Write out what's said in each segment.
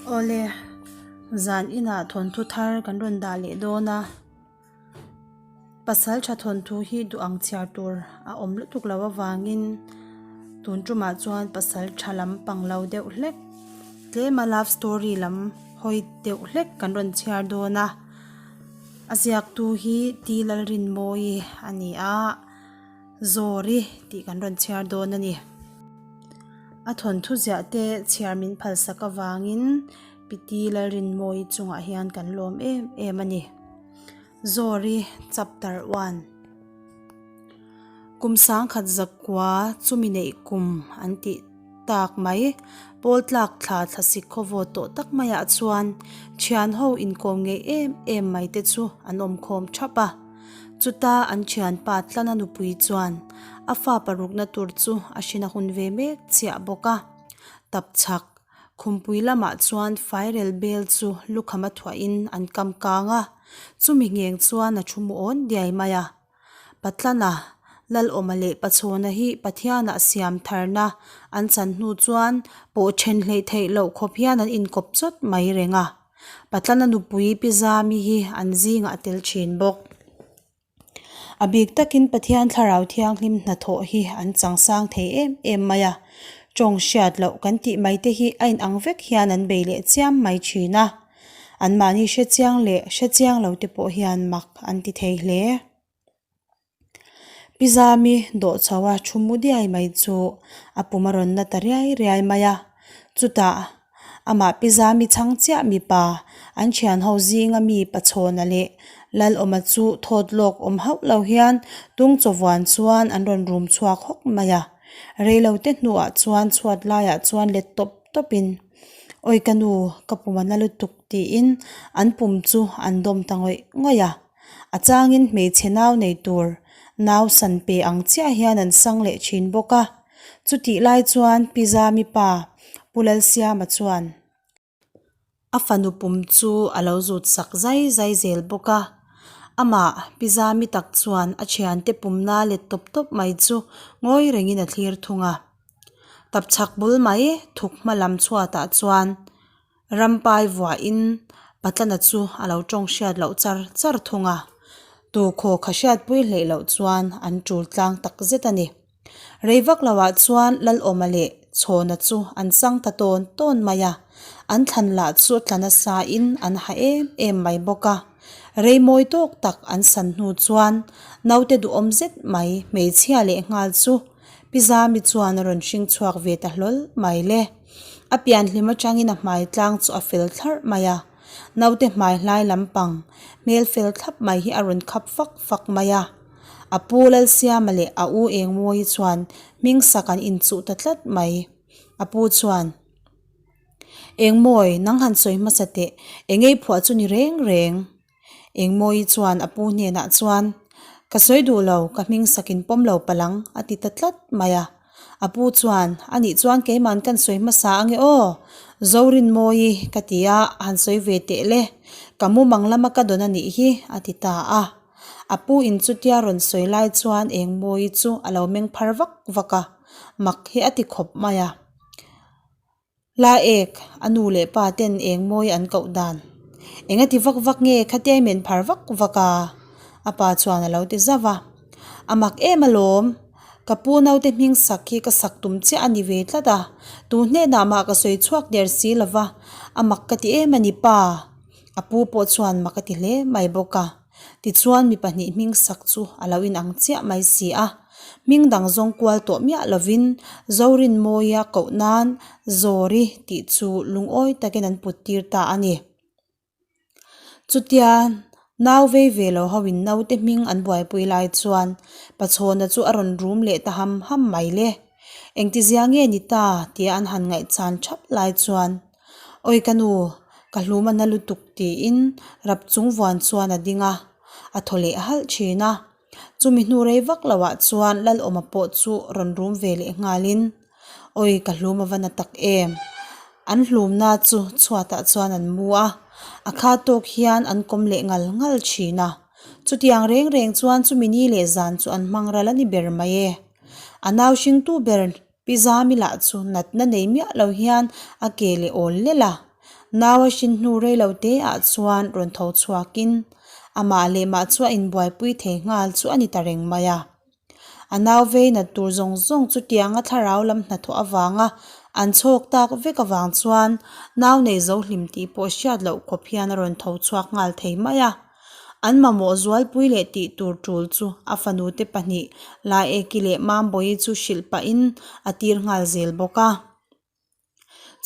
Awle, zan inah thawnthu thar kan rawn dah leh dawn a, pasal tha thawnthu hi duh ang chhiar tur a awm lutuk lo avangin tun tumah chuan pasal tha lam pang lo deuh hlek tlema love story lam hawi deuh hlek kan rawn chhiar dawn a, a ziaktu hi T Lalrinmawii a ni a. Zawri tih kan rawn chhiar dawn a ni. A thawnthu ziah te chhiar min phalsak avangin Piti Lalrinmawii chungah hian kan lawm em em a ni. Zawri Chapter 1 Kum sangkhat zakua chumi neih kum an tih tak mai. Pawl tlak thla thlasik khawvaw tawh tak maiah chuan thian ho inkawm ngei em em mai te chu an awm khawm thap a. Chuta an thianpa Tlana nupui chuan a fa parukna tur chu a hrin a hun ve mek chiah bawk a. Tapchhak khumpui lamah chuan fairel bel chu lukham a thuahin an kam kang a, chumi ngheng chuan a thu mu awn diai mai a. Patlana, Lalawma leh Pachhawna hi Pathianah siam tharna an chan hnu chuan pawh then hleih theih loh khawp hian an inkawp chawt mai reng a. Patlana nupui Pi Zami hi an zingah a tel thin bawk. A bik takin Pathian Thlarau Thianghlim hnathawh hi an changsang thei em em mai a, tawng hriat loh kan tih mai te hi a inang vek hian an bei leh chiam mai thin a. Anmahni hrechiang leh hrechiang lo te pawh hian mak an ti thei hle. Pi Zami dawh chho a thu mu diai mai chu a pum a rawn na ta riai riai mai a. Chutah amah Pi Zami chhang chiah mipa an thian ho zinga mi Pachhawna leh Lalawma chu thawt lawk awm hauh lo hian tung chawvuan chuan an rawn rum chhuak hawk mai a. Reilote hnuah chuan chhuat laiah chuan let tawp tawpin. Awi ka nu, ka pum a na lutuk tiin an pum chu an dawm ta ngawih ngawih a. A changin hmeichhe nau nei tur nau san pe ang chiah hian an sang leh thin bawk a. Chutih lai chuan Pi Zami pa Pu Lalsiama chuan a fanu pum chu a lo zut sak zai zai zel bawk a. Amah Pi Zami tak chuan a thiante pumna let tawp tawp mai chu ngawi rengin a thlir thung a. Tapchhak bul mai thuk hma lam chhuatah chuan rampai vuahin Patlana chu a lo tawng hriat loh char char thung a, tu khaw kha hriatpui hleih loh chuan an tul tlang tak zet a ni. Rei vak loah chuan Lalawma leh Chhawna chu an chang ta tawn tawn mai a, an thlan lah chu tla nasa in an ha em em mai bawk a. Rei mawi tawk tak an san hnu chuan naute duhawm zet mai hmeichhia leh nghal chu Pi Zami chuan a rawn hring chhuak ve ta hlawl mai le. A pian hlim atangin a hmai tlang chu a fel thlarh mai a, naute hmai hlai lampang hmel fel thlap mai hi a rawn khap fak fak mai a. A pu Lalsiama leh a u Engmawii chuan hming sak an inchuh ta tlat mai. A pu chuan, Engmawi, nang han sawi hmasa teh, engei phuah chu ni reng reng. Engmawii chuan a pu hnenah chuan, Ka sawi duh lo, ka hming sakin pawm lo palang, a ti ta tlat mai a. A pu chuan, A nih chuan keiman kan sawi hmasa ange aw, Zorinmawii ka ti a, han sawi ve teh le, ka mumang lama ka dawn a nih hi, a ti ta a. A pu in chutia rawn sawi lai chuan Engmawii chu a lo meng phar vak vak a, mak hi a ti khawp mai a. La ek, a nu leh pa ten eng mawi an koh dan. Enga ti vak vak nge khatia i men phar vak vak a? A pa chuan a lo ti zauh a. A mak em alawm, ka pu naute hming sak hi ka sak tum chiah a ni ve tlat a, tu hnenah mah ka sawi chhuak der si lo va, a mak ka ti em a ni pa. A pu pawh chuan mak a ti hle mai bawk a. Tichuan mi pahnih hming sak chu a lo inang chiah mai si a. Hming dang zawng kual tawh miah lovin Zorinmawia koh nan Zawri tih chu lungawi takin an put tir ta a ni. Chutia nau vei ve lo hoin naute hming an buaipui lai chuan Pachhawna chu a rawn rum leh ta ham ham mai le. Engtizia nge ni ta tia an han ngaihchan thap lai chuan Awi ka nu, ka hlum a na lutuk tiin rap chung vuan chuan a ding a, a thaw leh halh thin a. Chumi hnu rei vak lo ah chuan Lalawma pawh chu rawn rum ve leh nghalin, Awi ka hlum a va na tak em! An hlumna chu chhuatah chuan an mu a, a kha tawk hian an kawm leh ngal ngal thin a. Chutiang reng reng chuan chumi ni leh zan chu an hmang ral a ni ber mai e. A nau hringtu ber Pi Zami lah chu natna nei miah lo hian a ke leh awl lel a. Nau a hrin hnu rei lo te ah chuan rawn tho chhuakin amah leh mah chu a inbuaipui thei nghal chu a ni ta reng mai a. A nau vei nat tur zawng zawng chutianga thlarau lam hnathawh avanga an chhawk tak vek avang chuan nau nei zo hlim tih pawh hriat loh khawp hian a rawn tho chhuak nghal thei mai a. An mamawh zualpui leh tih tur tul chu a fanute pahnih Laeki leh Mambawi chu hrilh pahin a tir nghal zel bawk a.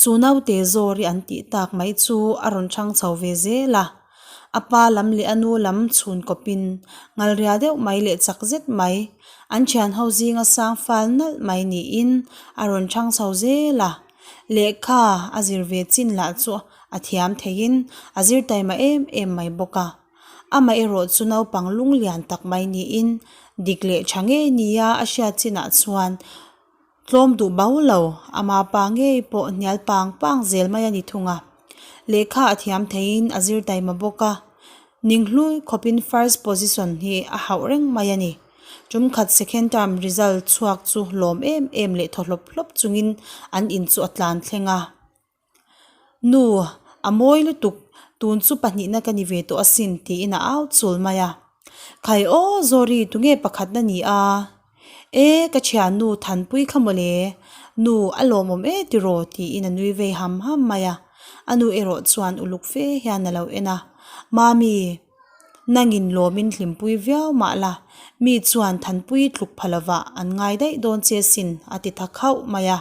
Chu naute Zawri an tih tak mai chu a rawn chhang chho ve zel a, a pa lam leh a nu lam chhun kawpin ngalria deuh mai leh chak zet mai, an thian ho zinga sang fal nalh mai niin a rawn chhang chho zel a. Lehkha a zir ve chin lah chu a thiam theiin a zir taima em em mai bawk a. Amah erawh chu naupang lung lian tak mai niin dik leh tha ngei nia a hriat chinah chuan Tlawm duh bau lo, ama pa ngei pawh hnial pang pang zel mai a ni thung a. Lehkha a thiam theiin a zir taima bawk a, ning hlui khawpin first position hi a hauh reng mai a ni. Tum khat second term result chhuak chu lawm em em leh thaw hlawp hlawp chungin an in chu a tlan thleng a. Nu, a mawi lutuk, tun chu pahnihna ka ni ve tawh asin tiin a au chul mai a. Khai aw Zawri tunge pakhatna ni a? E, ka thiannu Thanpui kha mawle, nu a lawmawm e tiraw tiin a nui vei ham ham mai a. A nu erawh chuan uluk fe hian a lo en a, Mami, nangin lawmin hlimpui viau mah la, mi chuan Thanpui tluk pha lovah an ngai daih dawn che sin a ti ta khauh mai a.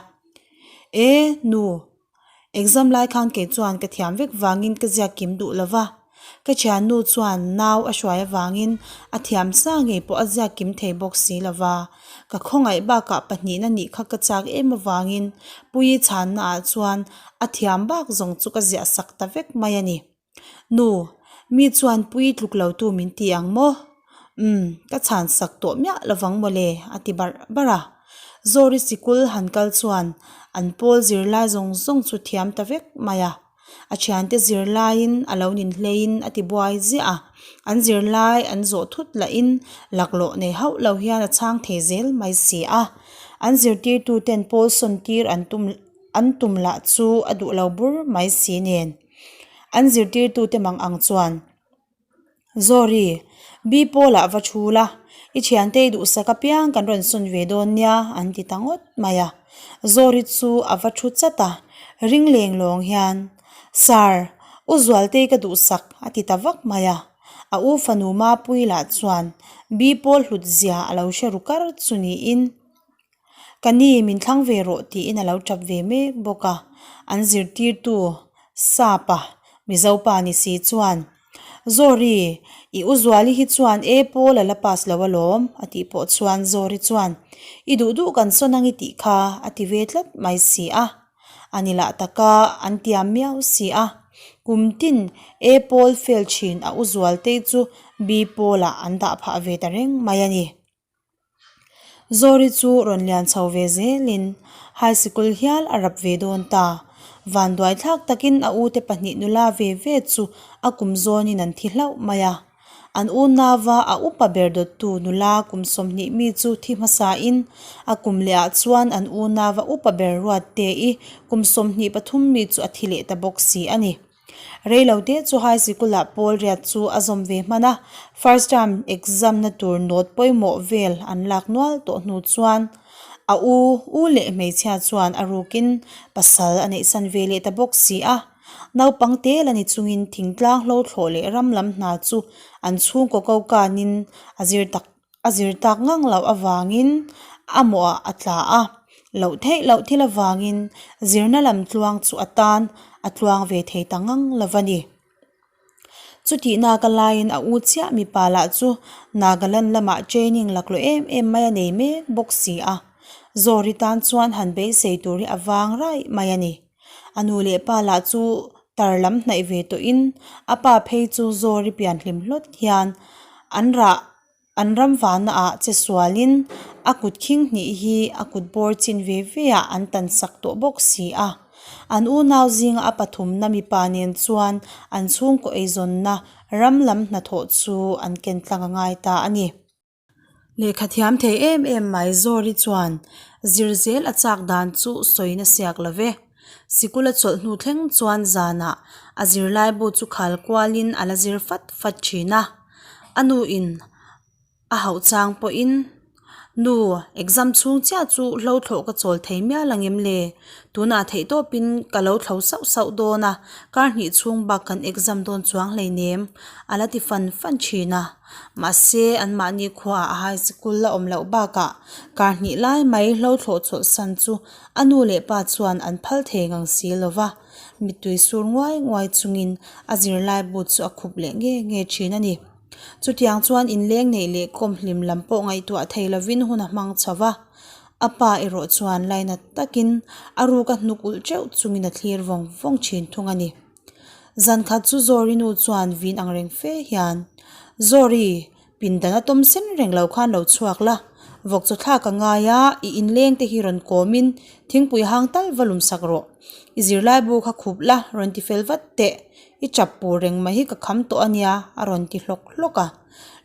E, nu, exam lai khan kei chuan ka thiam vek vangin ka ziak kim duh lo va, ka thiannu chuan nau a hruai avangin a thiam sa ngei pawh a ziak kim thei bawk si lo va, ka khawngaih bakah pahnihna nih kha ka chak em avangin Puii chhanna ah chuan a thiam bak zawng chu ka ziah sak ta vek mai a ni. Nu, mi chuan pui tluk lo tu min ti ang maw? Umm, ka chhan sak tawh miah lovang mawle, a ti barh barh a. Zawri sikul han kal chuan an pawl zirlai zawng zawng chu thiam ta vek mai a. A thiante zirlaiin a lo nin hleiin a ti buai ziah a, an zirlai an zawh thut lahin laklawh nei hauh lo hian a chhang thei zel mai si a. An zirtirtuten pawl sawn tir an tum an tum lah chu a duh lo bur mai si nen. An zirtirtute mang ang chuan, Zawri, bi pawlah va thu la, i thiante i duhsak apiang kan rawn sawn ve dawn nia, an ti ta ngawt mai a. Zawri chu a va thu chat a, ring leng lawng hian, Sir, u Zualtei ka duhsak, a ti ta vak mai a. A u fanu Mapuii lah chuan bi pawl hlut zia a lo hre ru kar chu niin, Ka ni, min thlang ve rawh tiin a lo tap ve mek bawk a. An zirtirtu Sapa, Mizo pa ni si chuan, Zawri, i u Zuali hi chuan e pawl a la pass lo alawm, a tih pawh chuan Zawri chuan, I duh duh kan sawn ang i tih kha, a ti ve tlat mai si a. A ni lah taka an tiam miau si a. Kum tin A pawl fail thin a u Zualtei chu B pawlah an dah phah ve ta reng mai a ni. Zawri chu rawn lian chho ve zelin high sikul hial a rap ve dawn ta. Vanduai thlak takin a ute pahnih nula ve ve chu a kum zawnin an thi hlauh mai a. An unauva a upa ber dawttu nula kum 20 mi chu thi hmasain a kum lehah chuan an unauva upa ber Ruatte-i kum 23 mi chu a thi leh ta bawk si a ni. Reilote chu high sikul-ah pawl riat chu a zawm ve hman a, first term exam na tur note pawimawh vel an lak nual tawh hnu chuan a u u leh hmeichhia chuan a rukin pasal a neihsan ve leh ta bawk si a. Naupang te la ni chungin thingtlang hlo thlawh leh ram lam hna chu an chhungkaw ko kanin a zir tak A zir tak ngang loh avangin a mawhah a tla a, loh theih loh thil avangin zirna lam tluang chu a tan a tluang ve thei ta ngang lo va ni. Chutih naka laiin a u chiah mipa lah chu Nagaland lamah training laklawh em em mai a nei mek bawk si a, Zawri tan chuan han beisei tur hi a vang raih mai a ni. A nu leh pa lah chu tar lam hnaih ve tawhin a pa phei chu Zawri pian hlim hlawt hian an rah an ram vahna ah che sualin a kut khing hnih hi a kut bawr chin ve ve ah an tan sak tawh bawk si a. An unau zinga a pathumna mipa nen chuan an chhungkaw eizawnna ram lam hnathawh chu an ken tlang a ngai ta a ni. Lehkha thiam thei em em mai Zawri chuan zir zel a chak dan chu sawi na siak lo ve. Sikul a chawlh hnu thleng chuan zanah a zirlaibu chu khal kualin a la zir fat fat thin a. A nuin a hauh chang pawhin, Nu, exam chhung chiah chu hlo thlawh ka chawl thei mial ang em le? Tunah theih tawpin ka lo thlo sauh sauh dawn a, kar hnih chhung bak kan exam dawn chuang hleinem, a la ti fan fan thin a. Mahse, anmahni khuaah a high school la awm loh bakah kar hnih lai mai hlo thlawh chawlhsan chu a nu leh pa chuan an phal thei ngang si lo va, mittui sur nguai nguai chungin a zirlaibu chu a khup leh nge nge thin a ni. Chutiang chuan inleng neih leh kawm hlim lam pawh ngaihtuah thei lovin hun a hmang chho va, a pa erawh chuan lainat takin a ruk a hnuk ulh teuh chungin a thlir vawng vawng thin thung a ni. Zan khat chu Zawri nu chuan vin ang reng fe hian, Zawri, pindan a tawm sen reng lo khan lo chhuak la, vawk chaw thlak a ngai a, i inleng te hi rawn kawmin thingpui hang tal va lum sak rawh. I zirlaibu kha khup la, rawn ti fel vat teh. I chap pur reng mai hi ka kham tawh a nia, a rawn ti hlawk hlawk a.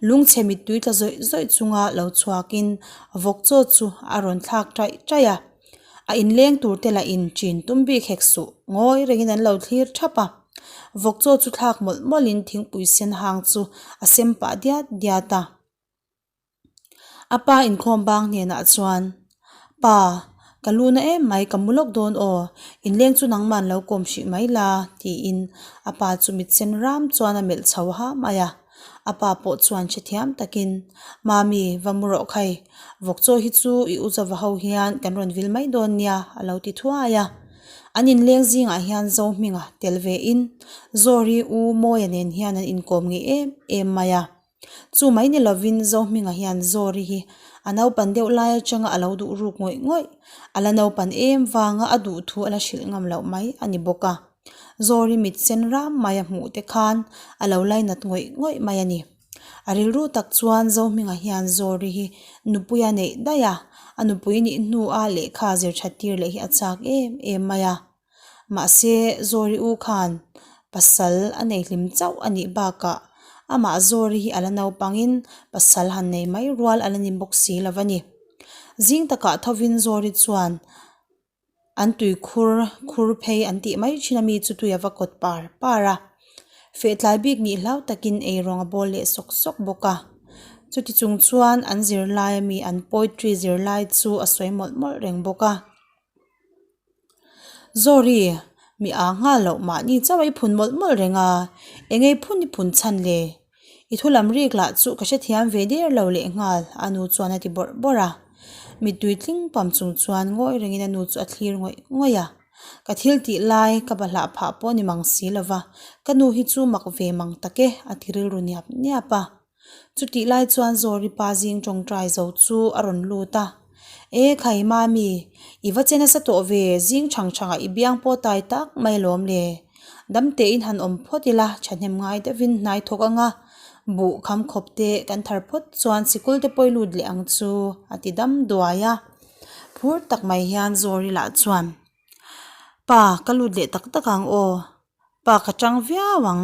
Lungchhe mittui tla zawih zawih chunga lo chhuakin vawk chaw chu a rawn thlak taih taih a. A inleng tur te lah in chin tum bik hek suh, ngawi rengin an lo thlir thap a. Vawk chaw chu thlak mawlh mawlhin thingpui sen hang chu a sem pah diat diat a. A pa inkhawm bang hnenah chuan, Pa, ka lu na em mai, ka mu lawk dawn aw, inleng chu nangman lo kawm hrih mai la, tiin a pa chu mit sen ram chuan a melh chho ha mai a. A pa pawh chuan hrethiam takin, Mami, va mu rawh khai, vawk chaw hi chu i u chava ho hian kan rawn vil mai dawn nia, a lo ti thuai a. An inleng zingah hian Zohminga tel vein Zawri u Mawia nen hian an inkawm ngei em em mai a. Chu mai ni lovin Zohminga hian Zawri hi a naupan deuh lai atanga a lo duh ruk ngawih ngawih. A la naupan em vanga a duh thu a la hrilh ngam loh mai a ni bawk a. Zawri mit sen ram mai a hmuh te khan a lo lainat ngawih ngawih mai a ni. A rilru tak chuan Zohminga hian Zawri hi nupui a neih daih a, a nupui nih hnua lehkha zir that tir leh hi a chak em em mai a. Mahse, Zawri u khan pasal a nei hlim chauh a nih bakah amah Zawri hi a la naupangin pasal han nei mai rual a la ni bawk si lo a ni. Zing takah thovin Zawri chuan an tui khur khur phei an tih mai thin a mi chu tui a va kawt par par a. Fehtlai bik nih hlau takin eirawng a bawl leh sawk sawk bawk a. Chuti chung chuan an zirlai ami an poetry zirlai chu a sawi mawlh mawlh reng bawk a. Zawri, mi aa nghal loh mahni chauh a i phun mawlh mawlh reng a, eng ei phun i phun chhan le? I thu lam rik lah chu ka hrethiam ve der lo leh nghal, a nu chuan a ti bawrh bawrh a. Mittui tling pam chung chuan ngawi rengin a nu chu a thlir ngawih ngawih a. Ka thil tih lai ka bahlah phah pawh ni mang si lo va, ka nu hi chu mak ve mang tak e, a ti rilru niap niap a. Chutih lai chuan Zawri pa zing tawngtai zo chu a rawn lut a, E khai Mami, i va che nasa tawh ve, zing chhang chhangah i biang pawh tai tak mai alawm le. Dam tein han awm phawt ila, thahnem ngai deuhin hnai thawk ang a, buh kham khawp te kan thar phawt chuan sikul te pawh i lut leh ang chu, a ti dam duai a. Phur tak mai hian Zawri lah chuan, Pa, ka lut leh tak tak ang aw. Pa ka tang viau ang.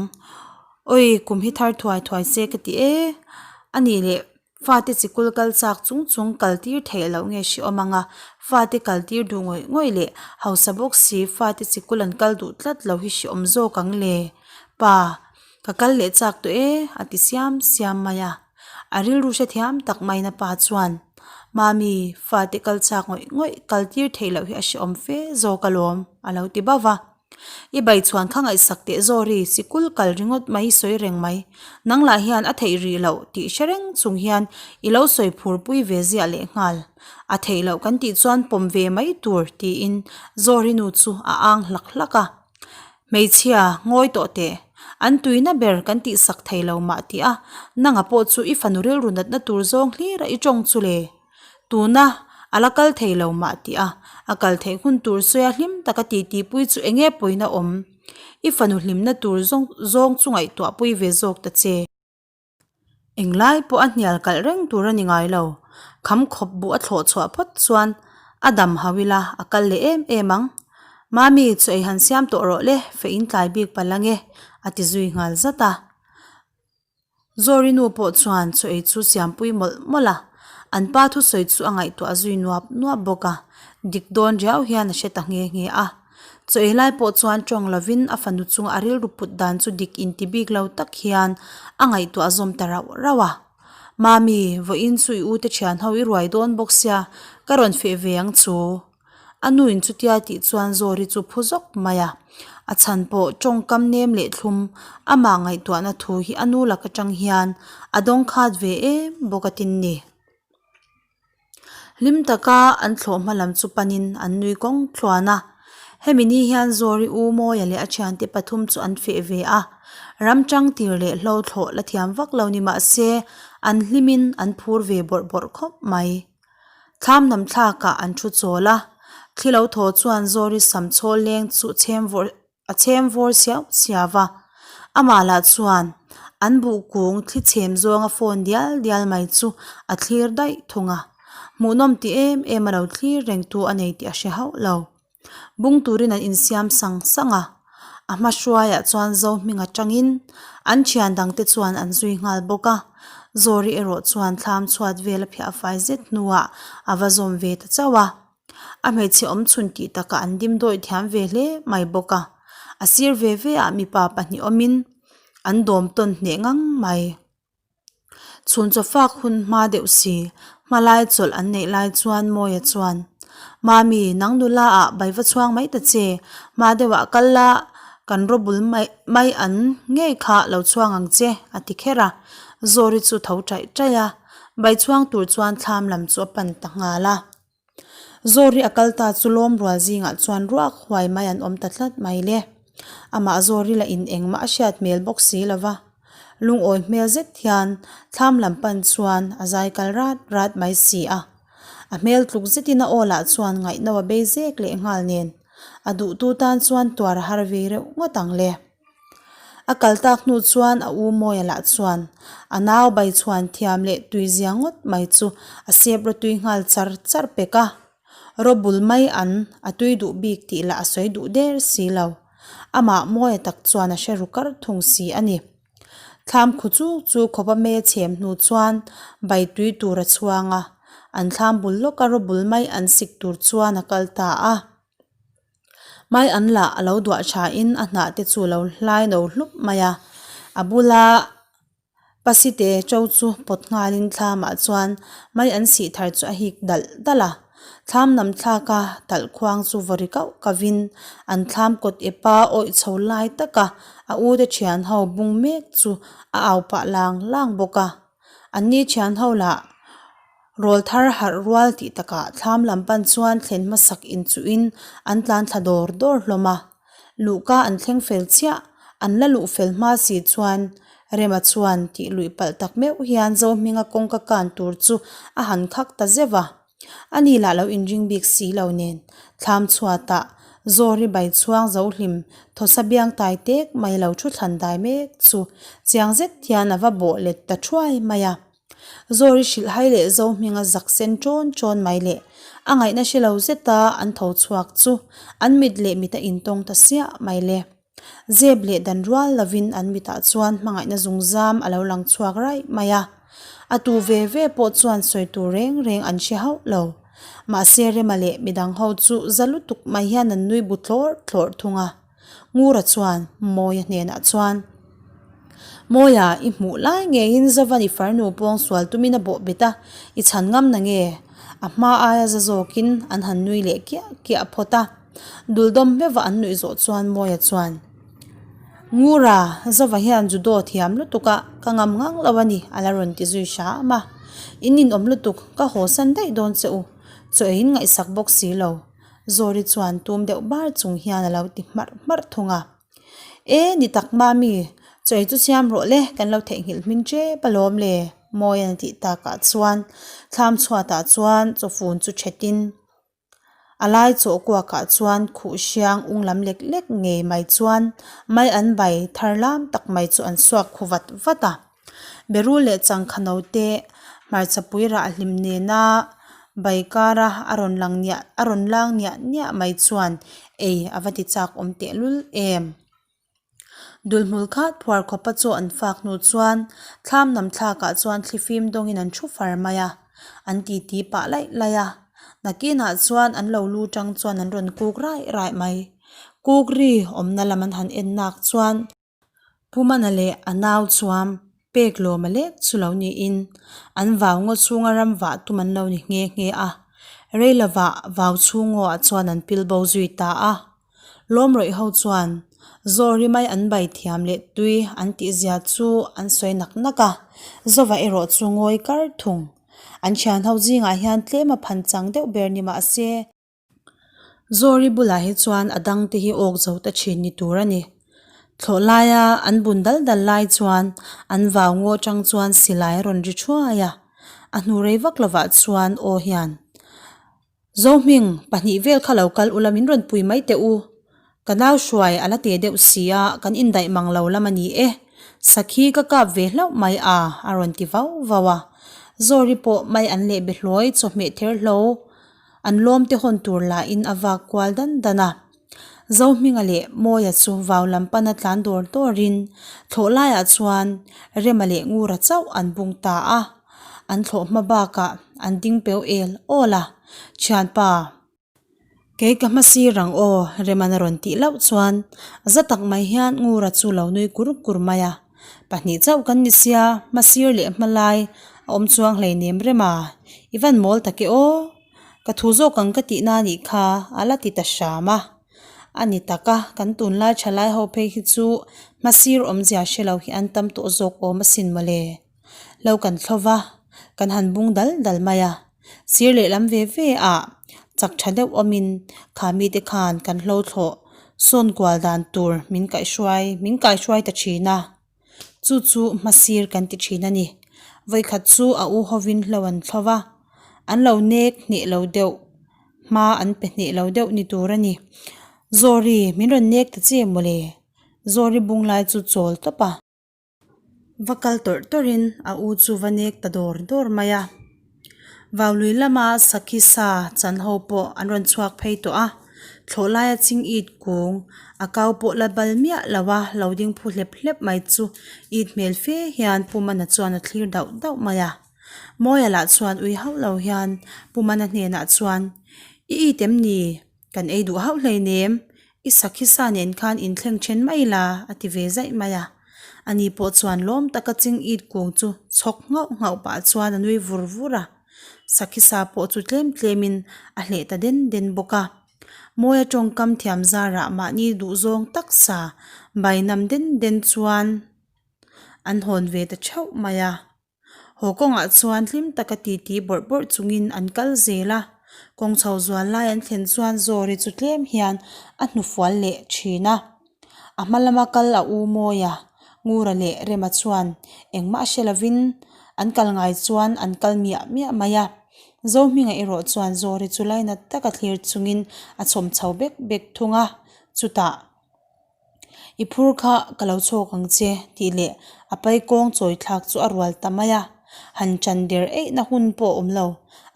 Awi kum hi thar thuai thuai se ka ti e. A nih leh fate chikul kal chak chung chung kal tir theih loh nge hrehawm ang a, fate kal tir duh ngawih ngawih leh hausa bawk si fate chikul an kal duh tlat lo hi hrehawm zawk ang le. Pa ka kal leh chak tawh e a ti siam siam mai a. A rilru hrethiam tak maiin a pa chuan Mami fate kal chak ngawih ngawih kal tir theih loh hi a hrehawm fe zawk alawm a lo ti bauh va. I bai chhuan kha ngaihsak teh Zawri, sikul kal ringawt mai sawi reng mai. Nang lah hian a theih rih loh tih hre reng chung hian i lo sawi phur pui ve ziah leh nghal. A theih loh kan tih chuan pawm ve mai tur tiin Zawri nu chu a ang hlak hlak a. Hmeichhia, ngawi tawh teh. An tuina ber kan tih sak thei lo mah tih a, nanga pawh chu i fanu rilru natna tur zawng hlir a i tawng chu le. Tuna a la kal thei lo mah tih a, a kal theih hun tur sawi a hlim taka titipui chu eng nge pawina awm? I fanu hlimna tur zawng zawng chu ngaihtuahpui ve zawk ta che. Englai pawh a hnial kalh reng tur a ni ngai lo. Kham khawp buh a thlawh chhuah phawt chuan a dam hau ila a kal leh em em ang. Mami, chu ei han siam tawh rawh le, feh in tlai bik palh ange, a ti zui nghal zat a. Zawri nu pawh chuan chaw ei chu siampui mawlh mawlh a, an pa thusawi chu a ngaihtuah zui nuap nuap bawk a, dik dawn riau hian a hre ta nghe nghe a. Chaw ei lai pawh chuan tawng lovin a fanu chunga a rilru put dan chu dik inti bik lo tak hian a ngaihtuah zawm ta rauh rauh a. Mami, vawiin chu i ute thian ho i ruai dawn bawk sia, ka rawn feh ve ang chu. A nuin chutia tih chuan Zawri chu phu zawk mai a. A chhan pawh tawngkam nem leh thlum, amah ngaihtuahna thu hi a nu lak atang hian a dawng khat ve em bawk a tin ni. Hlim taka an thlawh hma lam chu panin an nui kawng thluan a. Hemi ni hian Zawri u Mawia leh a thiante pathum chu an feh ve a. Ram tang tir leh hlo thlawh la thiam vak lo ni mah se an hlimin an phur ve bawrh bawrh khawp mai. Thlam lam thlakah an thu chawl a, thli lo thaw chuan Zawri sam chhawl leng chu chhem vawrh A chhem vawr siau siau va, amah lah chuan an buh kung thli chhem zawnga phone dial dial mai chu a thlir daih thung a, hmuhnawm ti em em a lo thlir reng tu a nei tih a hre hauh lo. Bung turin an insiam sang sang a, a hma hruaiah chuan Zohminga tangin an thian dangte chuan an zui nghal bawk a, Zawri erawh chuan thlam chhuat vel a phiah fai zet hnuah a va zawm ve ta chauh a. A hmeichhe awm chhun tih takah an dim dawih thiam ve hle mai bawk a, a sir ve ve ah mipa pahnih awmin an dawm tawn hneh ngang mai. Chhun chaw fak hun hma deuh si, hmalai chawlh an neih lai chuan Mawia chuan, Mami, nang nula ah bai va chhuang mai ta che, hma deuh ah kal la, kan raw bul mai mai an ngei kha lo chhuang ang che, a ti kher a. Zawri chu tho taih taih a, bai chhuang tur chuan thlam lam chu a pan ta nghal a. Zawri a kal ta chu lawm rual zingah chuan ruak huai mai an awm ta tlat mai le. Amah Zawri lah in engmah a hriat hmel bawk si lo va. Lungawi hmel zet hian thlam lam pan chuan a zai kal rat rat mai si a. A hmel tluk zetin a aw lah chuan ngaihno a bei zek leh nghal nen a duhtu tan chuan tuar a har ve reuh ngawt ang le. A kal tak hnu chuan a u Mawia lah chuan a nau bai chhuan thiam leh tui zia ngawt mai chu a sep rawtui nghal char char pek a. Rawbul mai an a tui duh bik tih lah a sawi duh der si lo. Amah Mawia tak chuan a hre ru kar thung si a ni. Thlam khu chu chu khawpa me chhem hnu chuan bai tui tur a chhuang a, an thlam bul lawka rawbul mai an sik tur chuan a kal ta a. Mai an lah a lo duah tha in a hnah te chu lo hlai no hlup mai a, a bula pasite to chu pawt nghal in thlam ah chuan mai an sih thar chu a hik dalh dalh a, thlam nam thlak a talh khuang chu vaw ri kauh kauh in an thlam kawt ep a awih chho lai tak a a u te thian ho bung mek chu a au pah lang lang bawk a, an ni thian ho lah. Rawl thar harh rual tih takah thlam lam pan chuan thlen hmasak inchuhin an tlan thla dawr dawr hlawm a. Luhka an thleng fel chiah, an la luh fel hma si chuan Rema chuan tih luih palh tak meuh hian Zohminga kawngka kan tur chu a han khak ta zeuh a. Ani lah lo inring bik si lo nen thlam chhuatah Zawri bai chhuang Zohlim thawsa biang tai tek mai lo thu thlan dai mek chu chiang zet hian a va bawh let ta thuai mai a. Zawri hrilh hai leh zo hminga zak sen ṭawn ṭawn mai leh a ngaihna hre lo zeta an tho chhuak chu an mit leh mit a intawng ta siah mai le. Zep leh dan rual lovin an mitah chuan hmangaihna zungzam a lo lang chhuak raih mai a. A tu ve ve pawh chuan sawi tur reng reng an hre hauh lo. Mahse Rema leh midang ho chu za lutuk mai hian an nui bu thlawrh thlawrh thung a. Ngura chuan Mawia hnenah chuan, Mawia, i hmuh lai ngeiin Zovan i farnu pawng sual tumin a bawh bet a, i chhan ngam na nge? A hma aia za zawkin an han nui leh kiah kiah phawt a. Duldawm meuha an nuih zawh chuan Mawia chuan, Ngura, Zova hian judo thiam lutuk a, ka ngam ngang lo a ni, a la rawn ti zui hram a. In ninawm lutuk, ka haw san daih dawn che u, chaw eiin ngaihsak bawk si lo. Zawri chuan tum deuh bar chung hian a lo ti hmarh hmarh thung a. E ni tak mami, chawi chu siam rawh le, kan lo theihnghilh hmin tep alawm le, Mawian a tih takah chuan thlam chhuatah chuan chawfun chu thetin a lai chaw kuakah chuan khuh hriang ung lam lek lek ngei mai chuan mai an bai thar lam tak mai chu an suak khu vat vat a. Berul leh changkha note hmarchapui rah hlim nena bai kara a rawn lang niah a rawn lang niah niah mai chuan ei a va ti chak awm tehlul em. Dulhmul khat phuar khawpa chaw an fak hnu chuan thlam nam thlakah chuan thlifim dawngin an thu far mai a, an titi pah laih laih a. Nakinah chuan an lo lu tang chuan an rawn kuk raih raih mai. Kukri awmna lam an han en nak chuan Pu Mana leh a nau chuam pek lawma lek chu lo niin an vau ngaw chhunga ram vah tum an lo ni nghe nghe a. Rei lovah vau chhungaw ah chuan an pil bo zui ta a. Lawm rawih ho chuan Zawri mai an bai thiam leh tui an tih zia chu an sawi nak nak a, Zova erawh chu ngawi kar thung. An thian ho zingah hian tlem a phan chang deuh ber ni mah se. Zawri bulah hi chuan a dang te hi awk zo ta thin ni tur a ni. Thlawh laia an bun dal dal lai chuan an vau ngaw tang chuan silai a rawn ri thuai a, a hnu rei vak lovah chuan aw hian Zohming, pahnih vel kha lo kal ula min rawn pui mai teh u. Ka nau hruai a la te deuh si a, kan indaih mang lo lam a ni e. Sakhi ka kap ve hlauh mai a, a rawn ti vau vau a. Zawri pawh mai an leh be hlawi chawhmeh ther hlo an lawm te hawn tur lahin a vak kual dan dan a. Zohminga leh Mawia chu vau lam pana tlan dawr dawrin thlawh laiah chuan Rema leh Ngura chauh an bung ta a. An thlawh hma bakah an ding peu el awl a, Thianpa, kei ka hma sir ang aw, Rema'n a rawn tih loh chuan za tak mai hian Ngura chu lo nui kur kur mai a. Pahnih chauh kan ni sia, hma sir leh hma lai a awm chuang hleinem Rema, i van mawl tak e aw. Ka thu zawk ang ka tihna a nih kha, a la ti ta hram a. A ni tak a, kan tunlai thalai ho phei hi chu hma sir awmzia hre lo hi an tam tawh zawk awm asin mawle. Lo kan thlo va, kan han bung dal dal mai a. Sir lehlam ve ve ah chak tha deuh awmin kha mite khan kan hlo thlawh sawn kual dan tur min kaihhruai min kaihhruai ta thin a. Chu chu hma sir kan ti thin a ni. Vawikhat chu a u hovin hlo an thlo va, an lo nek hneh lo deuh, hma an pe hneh lo deuh ni tur a ni. Zawri, min rawn nek ta che mawle. Zawri bung lai chu chawl tawp a. Va kal tawrh tawrhin a u chu va nek ta dawr dawr mai a. Vaului lama sakhi sa chan ho pawh an rawn chhuak phei tawh a, thlawh laia ching it kung a kau pawh la bal miah lo a, lo ding phu hlep hlep mai chu it hmel fe hian Pu Mana chuan a thlir dauh dauh mai a. Mawia lah chuan ui hauh lo hian Pu Mana hnenah chuan, I it em ni? Kan ei duh hauh hleinem, i sakhi sa nen khan inthleng then mai la, a ti ve zaih mai a. Ani pawh chuan lawm taka ching it kung chu chhawk nghauh nghauh pah chuan a nui vur vur a. Sakhi sa pawh chu tlem tlemin a hleh ta den den bawk a. Mawia tawngkam thiam zarah mahni duhzawng tak sa bai nam den den chuan an hawn ve ta theuh mai a. Haw kawngah chuan hlim taka titi bawrh bawrh chungin an kal zel a, kawng chho zual lai an thlen chuan Zawri chu tlem hian a hnufual leh thin a. A hma lama kal a u mawi a, Ngura leh Rema chuan engmah hre lovin an kal ngai chuan an kal miah miah mai a. Zohminga erawh chuan Zawri chu lainat taka thlir chungin a chhawm chho bek bek thung a, chutah. I phur kha ka lo chhawk ang che tih leh a pai kawng chawi thlak chu a rual ta mai a, han ṭan der eihna hun pawh a awm lo.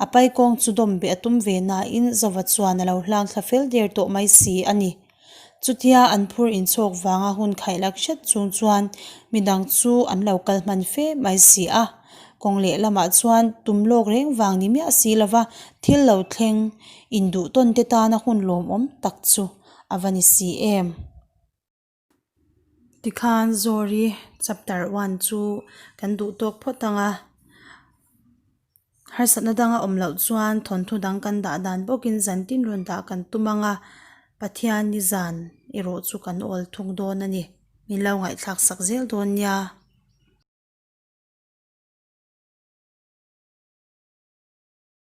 A pai kawng chu dawm beh a tum ve nain Zova chuan a lo hlang thla fel der tawh mai si a ni. Chutia an phur inchhawk vanga hun khaihlak hret chung chuan midang chu an lo kal hman fe mai si a. Kawng lehlamah chuan tum lawk reng vang ni miah si lova thil lo thleng induh tawn te tana hun lawmawm tak chu a va ni si em? Tikhan Zawri chapter one chu kan duh tawk phawt ang a, harsatna danga awm loh chuan thawnthu dang kan dah dan bawkin zan tin rawn dah kan tum ang a, Pathian ni zan erawh chu kan awl thung dawn a ni. Min lo ngaihthlak sak zel dawn nia.